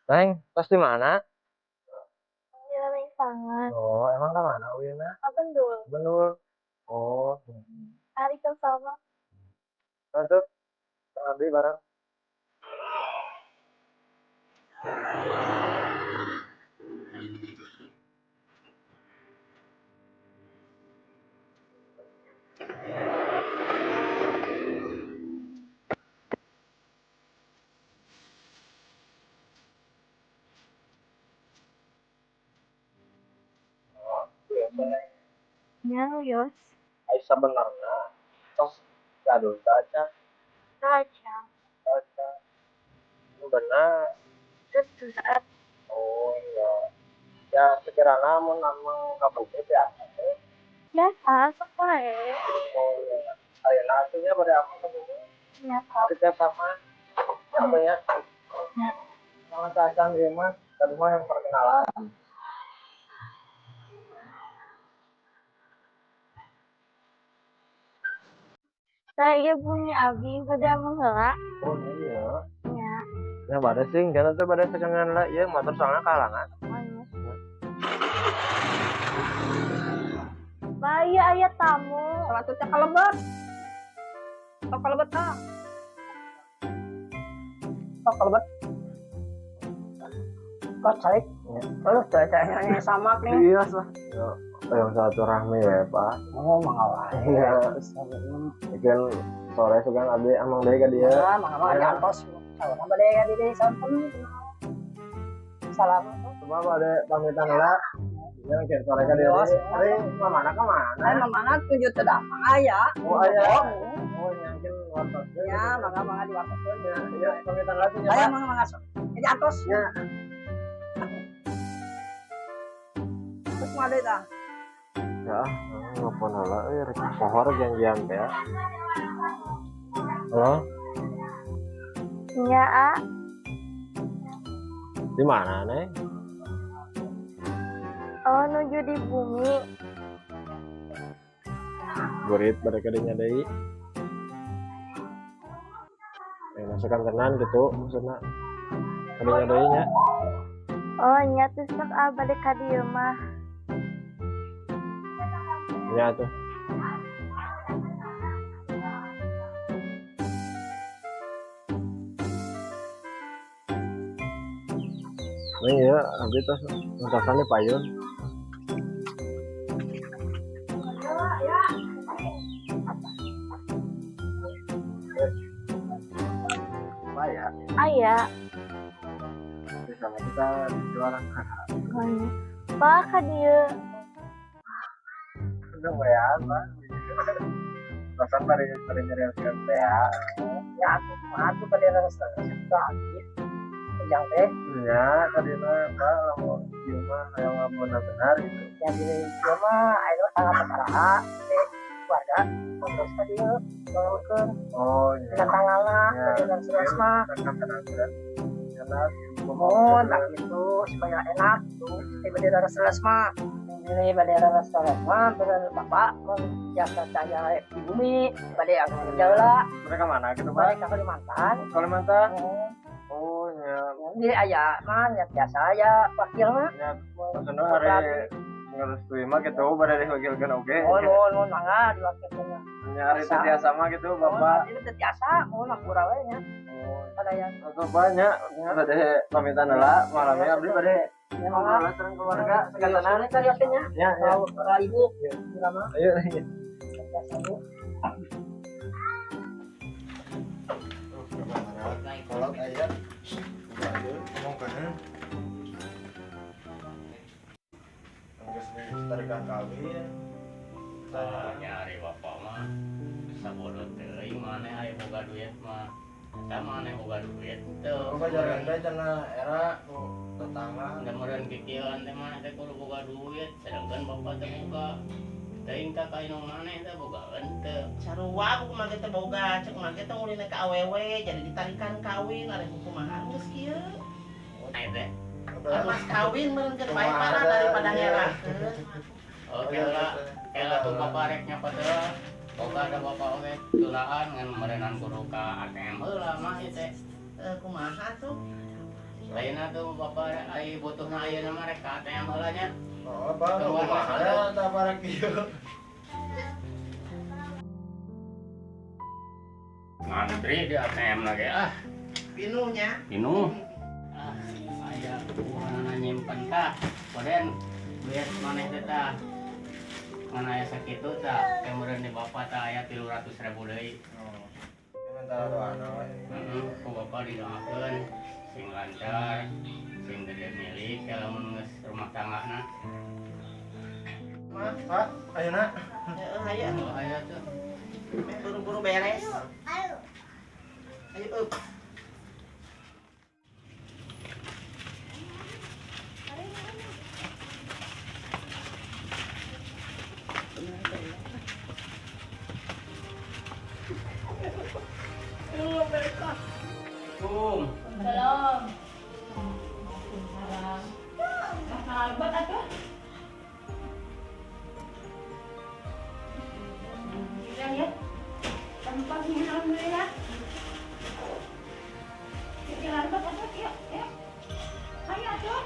Neng, tos di mana? Di Lemengsangan. Oh, emang ke mana ulinna? Ka Bendul. Bendul. Oh. Ari keur sama. Tuh, abdi bareng. Nya wios. Ai sabenerna tos gaduh teh acan? Acan. Acan. Nu bener. Teu saat. Oh iya. Ya sekirana mun ameng ka bumi biasa teh. Biasa sok wae. Oh iya. Ayeuna atuh nya bade ameng ka bumi. Nya sok. Kerja sama. Apa ya? Nya. Sama acan ieu mah tadi mah yang perkenalan. Nah, ieu bumi abi bade ameng heula. Oh iya. Nya. Ya bade sih, engke teh bade sajengan lah ieu motor soalnya kahalangan. Oh iya. Bah, ieu aya tamu. Salah teh kalebet. Sok kalebet tah. Sok kalebet. Kok calik? Terus cewek-ceweknya sama nih. Iya lah. Ya, yang satu rahmi ya, Pak. Oh, mangga wae. Iya. Mungkin sore sugan abdi amang deui ka dieu. Ya, mangga mah Ya. diantos. Salam bade ka dieu sampun. Salam. Coba bade pamitan heula. Ya, mungkin sore ka dieu. Ari mamana ka mana? Ai mamana tujuh teu damang aya. Oh, aya. Oh, nyangkin wartos. Ya, mangga mangga diwartoskeun. Ya, ya, pamitan heula tuh nya, Aya Pak. mangga mangga sok. Diantos. Ya. Terus mah deui tah. Ya, nelpon heula euy rek pohor janjian teh ya. Halo, Nya a. di mana, Neng? Oh, nuju di bumi. Burit bade ka dinya deui. Masukan tenan gitu maksudna. Ka dinya deui nya. Oh, nya teh sok ah bade ka dieu mah. Nya tuh. Neng ieu abdi tos ngentasan di payun. Apa ya? Aya. Sama kita jualan. Oh, nya. Pak ka dieu. Udah ya, Pak. Perasaan pada pada nyerioskeun teh ya. Ya atuh kumaha tuh bade resep lagi. Yang teh Nya tadina Pak lamun ieu mah hayang ngabona benar gitu. Ya di dieu mah aya tangga sabaraha teh keluarga terus ka dieu nguruskeun. Oh iya. Dina tanggalna Ya. bade resep mah. Enak. Mohon tak gitu supaya enak tuh. Teh bade resep mah. Ini bade resep mah bener bapak mun biasa saya di bumi bade anu kerja heula. Mereka mana gitu, Pak? Balik ka Kalimantan. Kalimantan. Oh. Oh, nya. Jadi aya mah nya biasa aya wakil mah. Nya maksudna hari ngerestui mah gitu bade diwakilkeun oge. Mohon mohon mohon mangga diwakilkeun. Nya hari teu tiasa mah gitu Bapak. Ini teu tiasa, mohon hampura we nya. Oh, Sadaya. atau banyak bade pamitan heula malamnya abdi bade Ya ngobrol mangga. sareng keluarga sakantenan. Serius nya. Ya, ya. Para ibu, Ya. drama. Ayo. Ayo. Biasa bu. Kolot aya. Ngomong kana. Geus tarikan kawin. Nyari bapak mah sabodo teuing maneh aya boga duit mah. Eta maneh boga duit teu. Boga jalan teh cenah era ku tetangga. Da meureun kikieuan teh maneh teh kudu boga duit, sedangkan bapak teh boga. Teuing tah ka indung maneh teh bogaeun teu. Sarua kumaha ge teh boga, cek mah ge teh ulina ka awewe jadi ditarikan kawin ari kumaha geus kieu. Nah teh. Mas kawin meureun keur bae parah daripada ngerakeun. Oh, kela kela tuh bapak rek nyapa teh. Boga ada bapak oge tulaan ngan meureunan kudu ka ATM heula mah ieu teh. Kumaha tuh? Lain atuh bapak ai butuhna ayeuna mah rek ka ATM heula nya. Oh, Pak, kumaha tah parek kieu. Ngantri di ATM lagi ah. Pinuhnya. Pinuh. Ah, aya kumaha nyimpen tah. Koden duit maneh teh tah. Mana aya sakitu tah, teh meureun di bapak tah aya 300.000 deui. Oh. Sementara doana we. Heeh, ku bapak didoakeun sing lancar, sing gede milik lamun geus rumah tanggana. Mah, Pak, ayeuna. Heeh, hayu atuh. Oh, aya tuh. Buru-buru beres. Ayo, up. Assalamualaikum. Salam. Salam. Sahabat atuh. Alhamdulillah ya. Tempat ini alhamdulillah. Jalan atuh, yuk, yuk. Ayo atuh.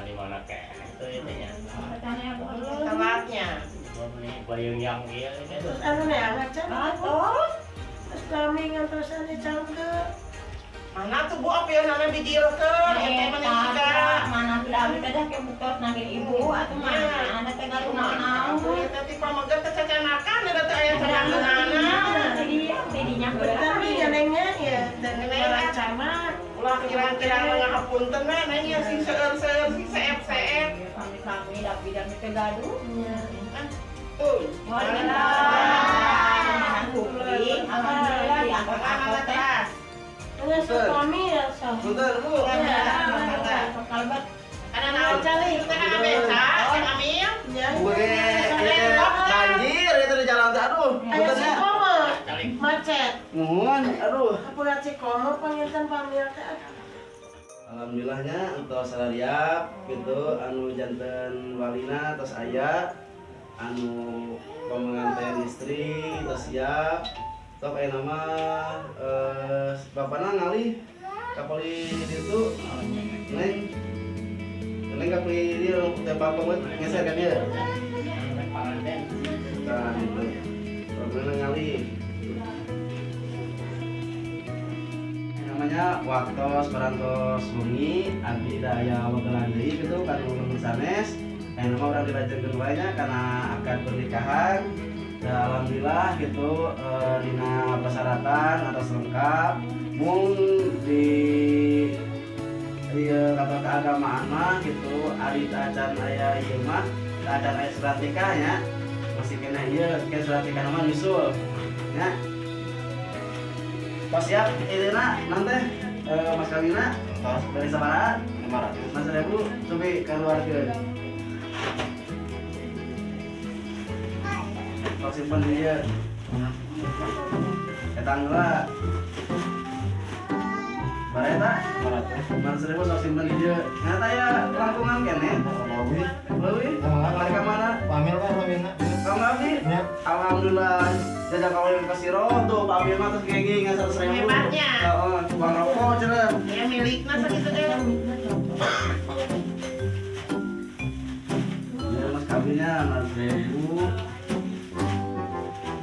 Di mana kene tuh itu nya. Telatnya. Bayang yang ieu itu. Terus anu neangan can Atuh. terus kami ngantosan dicangkeun. Mana tuh Bu apilna bijilkeun eta mah siga. Mana tidak abi teh dah ke buktos nagih ibu atuh mana anak teh gaduh naon. Eta ti pameget teh cacanakan eta teh aya cacanakanana. Iya, tidinya Tapi nyanengnya ya dan lancar mah. Ulah kirang-kirang ngahapunten we neng ya sing seueur-seueur sing seep-seep. Kami-kami tapi dan teh gaduh. Iya. Tuh. Alhamdulillah diangkat teh. Nggak kami ya so. Punten, Bu. Kalbat. Ada naon cali? Teh kana beca, Cang Amil. Ya. Banjir itu di jalan teh aduh. Aya Punten nya. Cikomo macet. Nuhun, aduh. Hampura Cikomo panginten pamil teh. Alhamdulillahnya entos sarariap gitu anu janten walina tos aya anu pemenganten istri tos siap. Sok aya nama bapana ngalih kapali ditu neng neng kapali dieu teh bapak ngeser ka dieu. Nah gitu. Bapana ngalih. Namanya waktos parantos wengi abdi daya wegelan deui kitu kanu sanes. Aya nama urang dilajengkeun wae nya kana akad pernikahan. Da alhamdulillah gitu dina persyaratan atas lengkap mung di ieu kata keagamaan mah gitu ari acan aya ieu mah acan aya surat nikah nya masih kena ieu ke surat nikah mah nyusul nya. Tos siap ieu nanti mas kawina tos dari sabaraha 500 500.000 cobi kaluarkeun. Tos simpen di dieu. Eta heula. Bareta 500.000 tos simpen di dieu. Nah tah ya langkungan keneh. Leuwih. Leuwih. Balik ka mana? Pamil kan pamilna. Kang Abi? Alhamdulillah jajak kawin ke Siro tuh Pak Amil mah terus genggi ngan 100.000. Hebatnya. Heeh, tukang rokok cenah. Ya milikna sakitu teh. Ya mas kawinnya 500.000.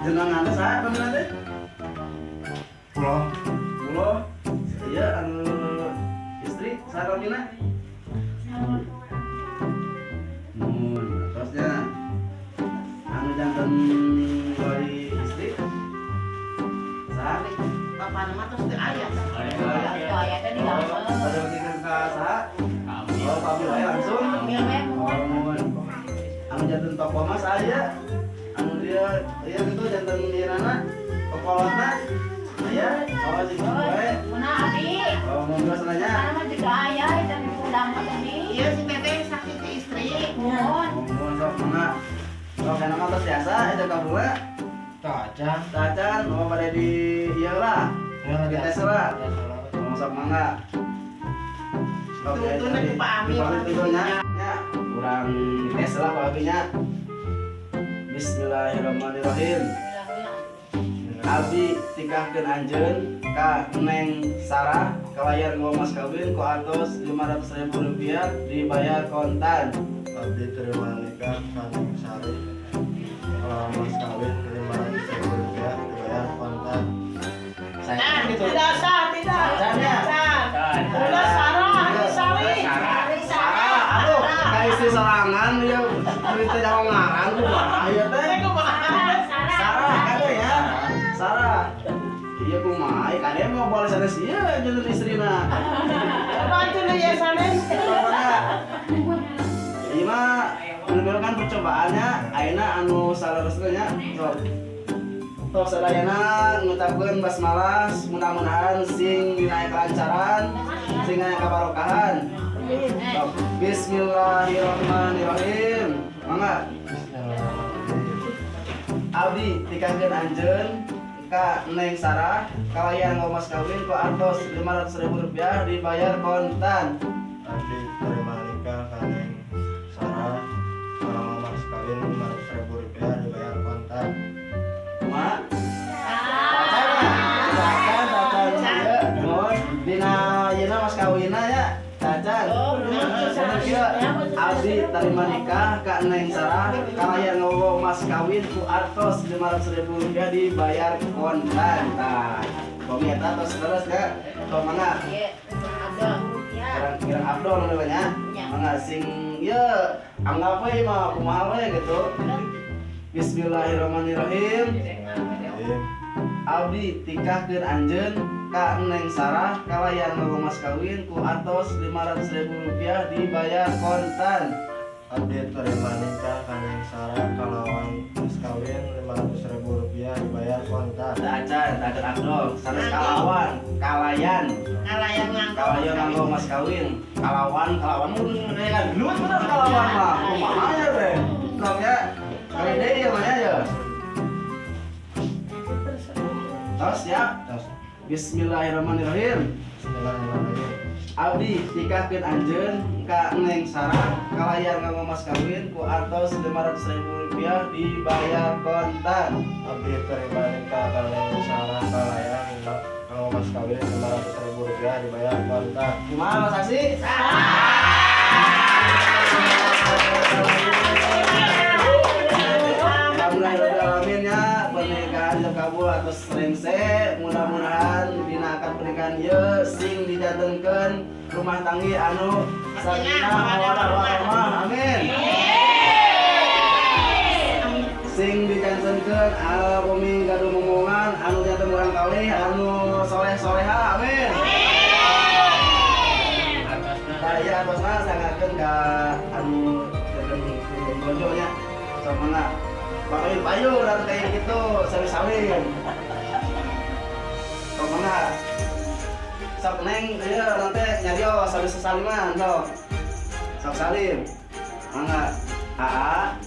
Jenengan saha pamilna teh? Pulau. Pulau. Iya anu istri saha pamilna? Mun, terusnya anu janten wali istri saha nih? Bapana mah tos teu aya. Aya teh di dalam. Ada bikinin ka saha? Oh, Pak Amil wae langsung. Amil we muhun. Anu janten tokoh mah saha? Anu dia ieu kitu janten ieu nana kokolotna. Aya, oh sing wae. Mana abi? Oh, monggo sananya. Mana mah juga aya eta pundang mah tadi. Iya si teteh sakit si istri. Muhun. Muhun sok mangga. Sok kana mah tos biasa eta kabula. Tacan. Tacan, oh pada di ieu lah. Kita lah. Mau sok mangga. Sok ya, Tuntunan ku Pak Ami. Tuntunnya. Ya, kurang tes lah Pak Abinya. Bismillahirrahmanirrahim. Abi tikahkeun anjeun ka Neng Sarah kalayan nggawa mas kawin ku artos 500.000 rupiah dibayar kontan. Abdi terima nikah ka Neng Sari. Kalau mas kawin 500.000 rupiah dibayar kontan. Saya Nah, gitu. Tidak sah, tidak. Can ya? Can. Can. Ulah Sarah, ini Sari. Sarah. Sarah, aduh, ka istri sorangan ya duit teh jauh ngaran kumaha ieu teh? Sarah kade ya. Sarah. Iya kumaha, kade mau boleh sanes ieu jeung istrina. Bantu nu ya sanes. Pokoknya ieu mah bener kan percobaannya ayeuna anu saleresna nya sok. Tos sadayana ngucapkeun basmalah mudah-mudahan sing dina kelancaran, sing aya kabarokahan. Sok. Bismillahirrahmanirrahim. Mangga. Bismillahirrahmanirrahim. Abdi tikahkeun anjeun ka Neng Sarah kalayan nggawa mas kawin ku artos 500.000 rupiah dibayar kontan. Abdi terima nikah ka Neng Sarah. Kalau mas kawin 500.000 rupiah dibayar kontan. Kumaha? Tacan, tacan, tacan ieu mohon dina yeuna mas kawinna ya. Tacan. Bener kieu. Abdi tarima nikah ka Neng Sarah kalayan nggawa mas kawin ku artos 500.000 rupiah dibayar kontan. Tah. Komi eta tos terus ya. Tos mangga. Iya, Abdul. Ya. Kirang Abdul namanya. Ya. Mangga sing ye anggap we mah kumaha we gitu. Bismillahirrahmanirrahim. Abdi tikahkeun anjeun ka Neng Sarah kalayan nggawa mas kawin ku artos 500.000 rupiah dibayar kontan. Abdi terima nikah ka Neng Sarah kalawan mas kawin 500.000 rupiah dibayar kontan. Tacan, tacan Abdul, sanes kalawan, kalayan. Kalayan nganggo. Kalayan nganggo mas kawin, kalawan, kalawan mun kan gelut bener kalawan mah. Kumaha ya teh? Sok ya. Kali deui ya mah ya. Tos ya. Tos. Bismillahirrahmanirrahim. Bismillahirrahmanirrahim. Abdi tikahkeun anjeun ka Neng Sarah kalayan nganggo mas kawin ku artos 500.000 rupiah dibayar kontan. Abdi terima nikah ka Neng Sarah kalayan kalau mas kawin 500.000 rupiah dibayar kontan. Kumaha Mas Asi? Alhamdulillah ya pernikahan jam kabul atau rengse mudah-mudahan dina akad pernikahan ye sing dijantenkeun rumah tanggi anu sakinah mawaddah warahmah, amin. Sing dijantenkeun bumi gaduh momongan anu janten urang kalih anu soleh soleha, amin. Tah ieu atosna sangakeun ka anu janten bojo nya sok mangga. Pakai payu dan kayak gitu, sawi-sawi. Sok mangga. Sok Neng, ieu nanti nyarios sawi sesaliman sok. Sok salim. Mangga. Aa,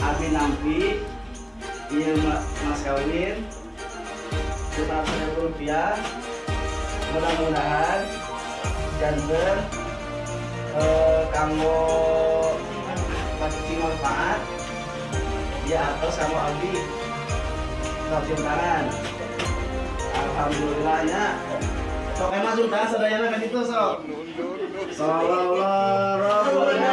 abi nampi ieu mas kawin 500.000 rupiah. Mudah-mudahan janten kanggo pacuci manfaat ya atau sama abdi sok cium tangan. Alhamdulillahnya sok emang cium tangan sadayana kan itu sok. Sallallahu alaihi